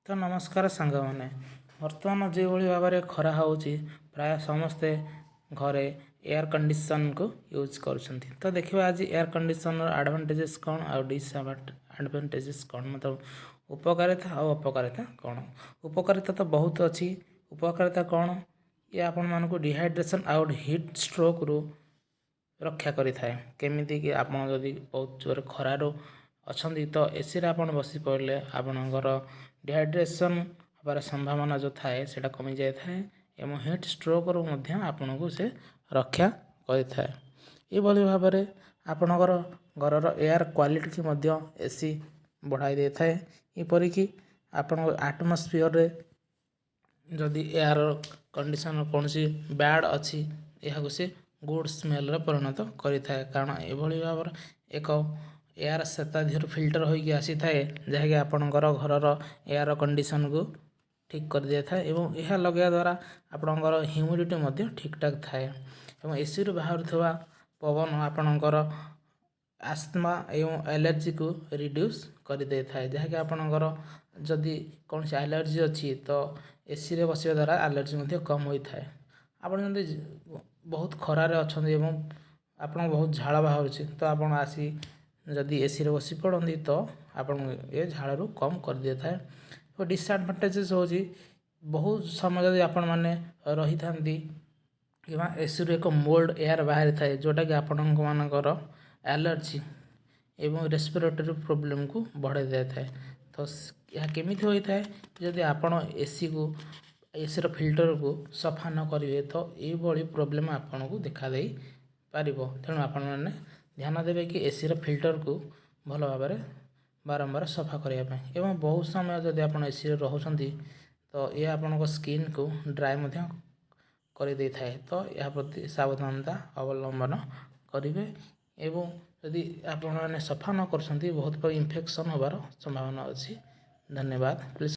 ତ ନମସ୍କାର ସାଙ୍ଗମାନେ, ବର୍ତ୍ତମାନ ଯେଉଁଭଳି ଭାବରେ ଖରା ହେଉଛି, ପ୍ରାୟ ସମସ୍ତେ ଘରେ ଏୟାର କଣ୍ଡିସନକୁ ୟୁଜ୍ କରୁଛନ୍ତି। ତ ଦେଖିବା ଆଜି ଏୟାର କଣ୍ଡିସନର ଆଡ଼ଭାଣ୍ଟେଜେସ୍ କ'ଣ ଆଉ ଡିସଆଡ଼ଭାଣ୍ଟେଜେସ୍ କ'ଣ, ମତଲବ ଉପକାରିତା ଆଉ ଅପକାରିତା କ'ଣ। ଉପକାରିତା ତ ବହୁତ ଅଛି। ଉପକାରିତା କ'ଣ? ଇଏ ଆପଣମାନଙ୍କୁ ଡିହାଇଡ୍ରେସନ୍ ଆଉ ହିଟ୍ ଷ୍ଟ୍ରୋକ୍ରୁ ରକ୍ଷା କରିଥାଏ। କେମିତିକି ଆପଣ ଯଦି ବହୁତ ଜୋରେ ଖରାରୁ ଅଛନ୍ତି, ତ ଏସିରେ ଆପଣ ବସି ପଡ଼ିଲେ ଆପଣଙ୍କର ଡିହାଇଡ୍ରେସନ୍ ହେବାର ସମ୍ଭାବନା ଯେଉଁ ଥାଏ, ସେଇଟା କମିଯାଇଥାଏ ଏବଂ ହିଟ୍ ଷ୍ଟ୍ରୋକ୍ରୁ ମଧ୍ୟ ଆପଣଙ୍କୁ ସେ ରକ୍ଷା କରିଥାଏ। ଏହିଭଳି ଭାବରେ ଆପଣଙ୍କର ଘରର ଏୟାର କ୍ୱାଲିଟିକି ମଧ୍ୟ ଏସି ବଢ଼ାଇ ଦେଇଥାଏ। ଏପରିକି ଆପଣଙ୍କ ଆଟମସ୍ଫିୟରରେ ଯଦି ଏୟାର କଣ୍ଡିସନ୍ କୌଣସି ବ୍ୟାଡ଼୍ ଅଛି, ଏହାକୁ ସେ ଗୁଡ଼୍ ସ୍ମେଲ୍ରେ ପରିଣତ କରିଥାଏ। କାରଣ ଏଭଳି ଭାବରେ ଏକ ଏୟାର ସେ ତା ଦେହରୁ ଫିଲ୍ଟର ହୋଇକି ଆସିଥାଏ, ଯାହାକି ଆପଣଙ୍କର ଘରର ଏୟାର କଣ୍ଡିସନ୍କୁ ଠିକ୍ କରିଦେଇଥାଏ ଏବଂ ଏହା ଲଗାଇବା ଦ୍ୱାରା ଆପଣଙ୍କର ହ୍ୟୁମିଡ଼ିଟି ମଧ୍ୟ ଠିକ୍ଠାକ୍ ଥାଏ ଏବଂ ଏସିରୁ ବାହାରୁଥିବା ପବନ ଆପଣଙ୍କର ଆସ୍ମା ଏବଂ ଆଲର୍ଜିକୁ ରିଡ୍ୟୁସ୍ କରିଦେଇଥାଏ, ଯାହାକି ଆପଣଙ୍କର ଯଦି କୌଣସି ଆଲର୍ଜି ଅଛି, ତ ଏସିରେ ବସିବା ଦ୍ୱାରା ଆଲର୍ଜି ମଧ୍ୟ କମ୍ ହୋଇଥାଏ। ଆପଣ ଯଦି ବହୁତ ଖରାରେ ଅଛନ୍ତି ଏବଂ ଆପଣଙ୍କୁ ବହୁତ ଝାଳ ବାହାରୁଛି, ତ ଆପଣ ଆସି ଯଦି ଏସିରେ ବସି ପଡ଼ନ୍ତି, ତ ଆପଣଙ୍କୁ ଏ ଝାଳରୁ କମ୍ କରିଦେଇଥାଏ। ଓ ଡିସଆଡ଼ଭାଣ୍ଟେଜେସ୍ ହେଉଛି, ବହୁତ ସମୟ ଯଦି ଆପଣମାନେ ରହିଥାନ୍ତି କିମ୍ବା ଏସିରୁ ଏକ ମୋଲ୍ଡ ଏୟାର ବାହାରିଥାଏ, ଯେଉଁଟାକି ଆପଣଙ୍କ ମାନଙ୍କର ଆଲର୍ଜି ଏବଂ ରେସ୍ପିରେଟୋରୀ ପ୍ରୋବ୍ଲେମକୁ ବଢ଼ାଇ ଦେଇଥାଏ। ତ ଏହା କେମିତି ହୋଇଥାଏ? ଯଦି ଆପଣ ଏସିର ଫିଲ୍ଟରକୁ ସଫା ନ କରିବେ, ତ ଏଇଭଳି ପ୍ରୋବ୍ଲେମ୍ ଆପଣଙ୍କୁ ଦେଖା ଦେଇପାରିବ। ତେଣୁ ଆପଣମାନେ ଧ୍ୟାନ ଦେବେ କି ଏସିର ଫିଲ୍ଟରକୁ ଭଲ ଭାବରେ ବାରମ୍ବାର ସଫା କରିବା ପାଇଁ। ଏବଂ ବହୁତ ସମୟ ଯଦି ଆପଣ ଏସିରେ ରହୁଛନ୍ତି, ତ ଏହା ଆପଣଙ୍କ ସ୍କିନ୍କୁ ଡ୍ରାଏ ମଧ୍ୟ କରିଦେଇଥାଏ। ତ ଏହା ପ୍ରତି ସାବଧାନତା ଅବଲମ୍ବନ କରିବେ ଏବଂ ଯଦି ଆପଣମାନେ ସଫା ନ କରୁଛନ୍ତି, ବହୁତ ଇନଫେକ୍ସନ୍ ହେବାର ସମ୍ଭାବନା ଅଛି। ଧନ୍ୟବାଦ। ପ୍ଲିଜ୍।